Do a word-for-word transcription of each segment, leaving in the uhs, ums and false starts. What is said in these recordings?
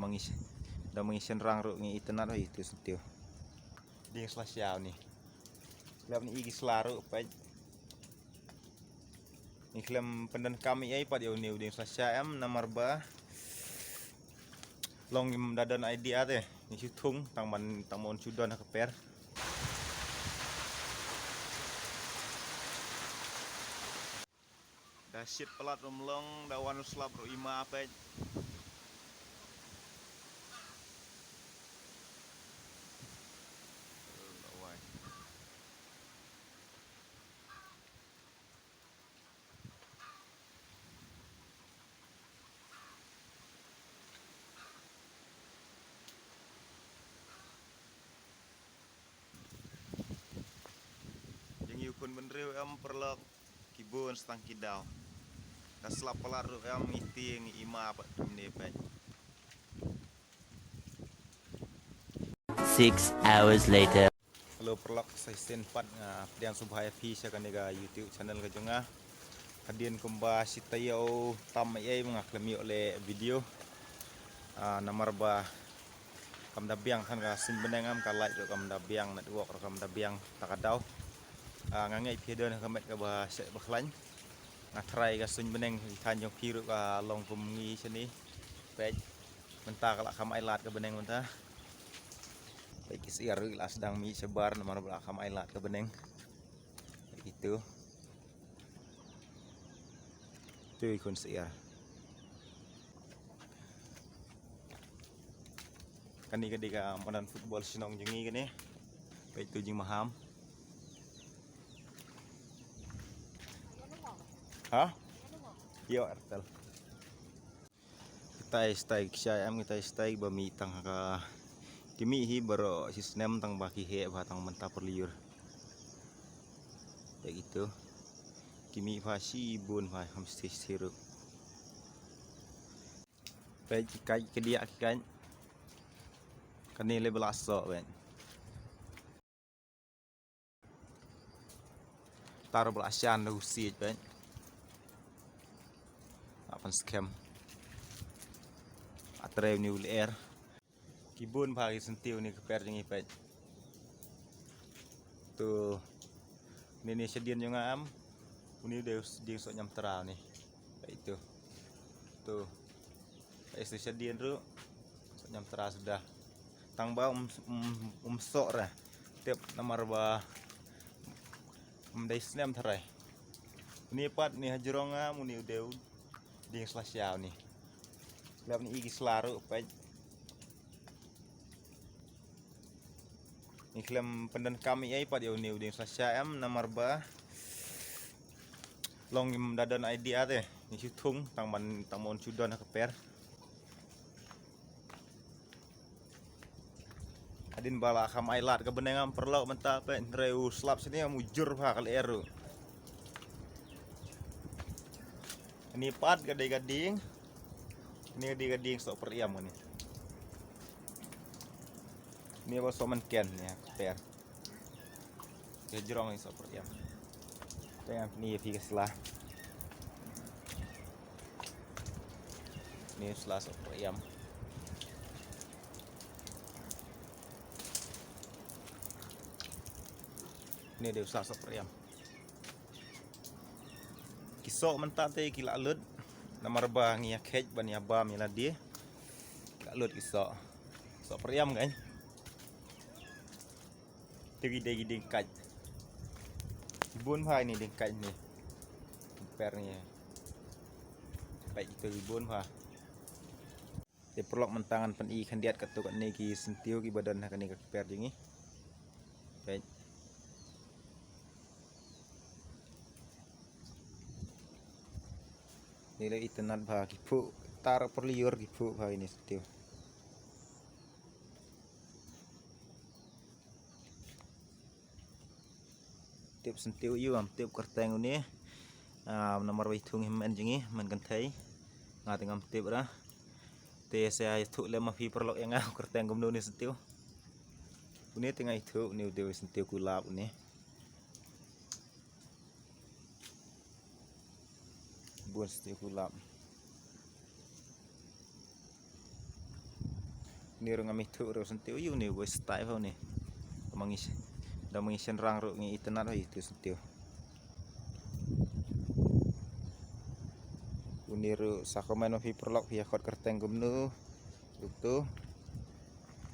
Mangi, da mangi shynrang ruh ngi itynnad oi tu syntiew. Dieng sla sha uni. Lap ni igi sla ruh peit. Ngi khlem pyndonkam ei ei pat ïa une u dieng sla sha em namar ba long ngim da don idea te. Ngi shu thung tang ban tang mon shu don ha ka per. Da shit palat rum long da wan slap ruh i ma peit. Jong ïa u khun bynriew em paralok ki bun stang ki daw. Ka slap palat ruh em ngi tieng i ma pat kumne peit. Six hours later. Hello paralok, sa shisien pat nga pdiang sngewbha ïa phi sha kane ka YouTube channel ka jong nga. Hadien kumba shi taïew tam ei ei ba nga khlem ïoh leh video. Ah, namar ba kam da biang khan ka suiñ bneng em, ka light ruh kam da biang, network ruh kam da biang, ta ka daw. Ah, nga ngeit phi don ha ka met kaba shait ba khlaiñ. Nga tharai ka suiñ bneng ki thaiñ jong phi ruh ka long kum ngi shane. Peit mynta ka la kham ailad ka bneng mynta. Peit ki syiar ruh ki la sdang mih shabar namar ba la kham ailad ka bneng. Peit kitu. Tu i khun syiar. Kane ka dei ka madan football shnong jong ngi kane. Peit tu jingmaham. Ha? Ïoh Airtel. Kitai stai ki shai em, kitai stai ba mih tang ha ka, ki mih hi baroh shi snem tang ba ki heh bha tang mynta pyrliur. Peit kitu. Ki mih bha shibun bha, kham shisha shisha ruh. Peit ki kait, ki diah ki kait. Kane lei ba la soh peit. Tar ba la shan da u siej peit. La pynskhem. La trei une u lyer. Ki bun bha ki syntiew une ka per jong ngi peit. Tu. Une ne shadien jong nga em. Une u dei u dieng soh ñiamtra une. Peit tu. Tu. Peit tu shadien ruh. Soh ñiamtra suda. Tang ba um, um, um soh re. Tip namar ba um dei snem tharai. Une pat une ha jrong nga, une u dei u dieng sla sha une. Lap ni igi sla ruh peit. Ngi khlem pyndonkam ei ei pat ïa une u dieng sla sha em namar ba long ngim da don idea te. Ngi shu thung tang ban tang mon shu don ha ka per. Hadien ba la kham ailad ka bneng em paralok mynta peit, hynrei u slap shane em u jur bha ka lyer ruh. Kane pat ka dei ka dieng. Kane ka dei ka dieng soh pyrem kane. Kane ba soh mynken ne ka per. Ka jrong ne soh pyrem. Tengok ni phi ka sla. Ni sla soh pyrem. Ni dei sla soh pyrem. Ki soh mynta te ki la lut. Namar ba ngi ïa khet ban ïa bam ïa lade. Ki la lut ki soh. Soh pyrem kan. Te ki dei ki dieng kait. Ki bun bha ine dieng kait ne. Per ne. Peit ito ki bun bha. Te paralok mynta ngan pyni khyndiat katto katne ki syntiew kiba don ha kane ka kper jong ngi. Peit. Ni la itynnad bha ki phuh, tar pyrliur ki phuh bha ine syntiew. Tip syntiew ïu am tip kyrteng une. Ah, namar ba ïathuh ngim en jong ngi, men kynthei. Nga te ngam tip ra. Te sa ïathuh lem ma phi paralok ïa nga kyrteng kumno une syntiew. Une te nga ïathuh une u dei syntiew kulap une. Bun syntiew kulap. Uni ruh ngam ithuh ruh syntiew ïa uni, boi stai bha uni. Da ma ngi, da ma ngi shynrang ruh ngi itynnad bha ïa itu syntiew. Uni ruh sa comment ma phi paralok phi ïa khot kyrteng kumno. Uto.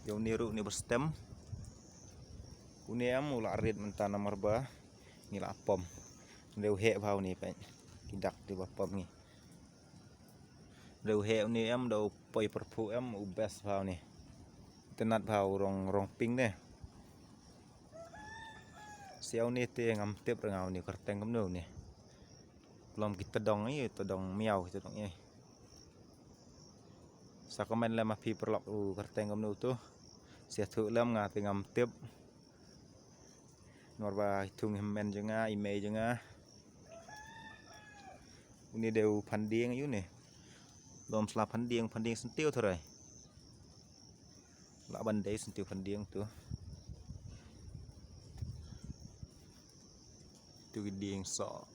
Ïa uni ruh uni ba stem. Uni em u la rit mynta namar ba ngi la pom. Ngi la heh bha uni peit. Ki dak ki ba pom ngi. Dei u heh uni em, da u poi pyrphuh em, u best bha uni. Itynnad bha u rong, rong pink ne. Sia uni te ngam tip re nga uni kyrteng kumno uni. Lom ki tdong i, tdong miaw ki tdong i. Sa comment lem ma phi paralok u kyrteng kumno uto. Sia thuh lem nga te ngam tip. Namar ba i thung hynmen jong nga, i mei jong nga. Uni dei u phandieng ïa uni. Lom sla phandieng, phandieng syntiew tharai. Lah ban dei syntiew phandieng tu. Tu ki dieng soh.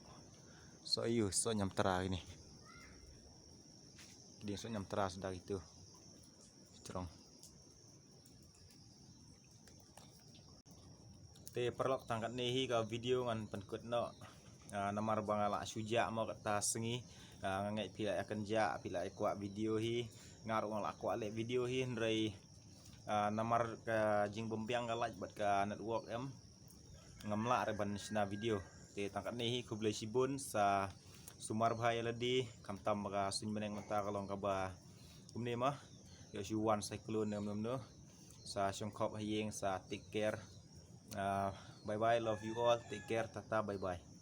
Soh ïa u, soh ñiamtra kine. Ki dieng soh ñiamtra sdang itu. Strong. Te paralok, tang katne hi ka video ngan pynkut noh. Ah, namar ba nga la shu jah mo kata sngi. Ah, nga ngeit phi la ïa kynjah, phi la ïa kwah video hi. Nga ruh nga la kwah leh video hi, hynrei, ah, namar ka jingbymbiang ka light bad ka network em, ngam lah re ban shna video. Te tang katne hi, khublei shibun, sa sumar bha ïa lade, khamtam ba ka suiñ bneng mynta ka long kaba kumne ma. Ïoh shu wan cyclone ne kumno kumno. Sa shongkop ha ïing, sa take care. Ah, bye bye, love you all, take care, tata, bye bye.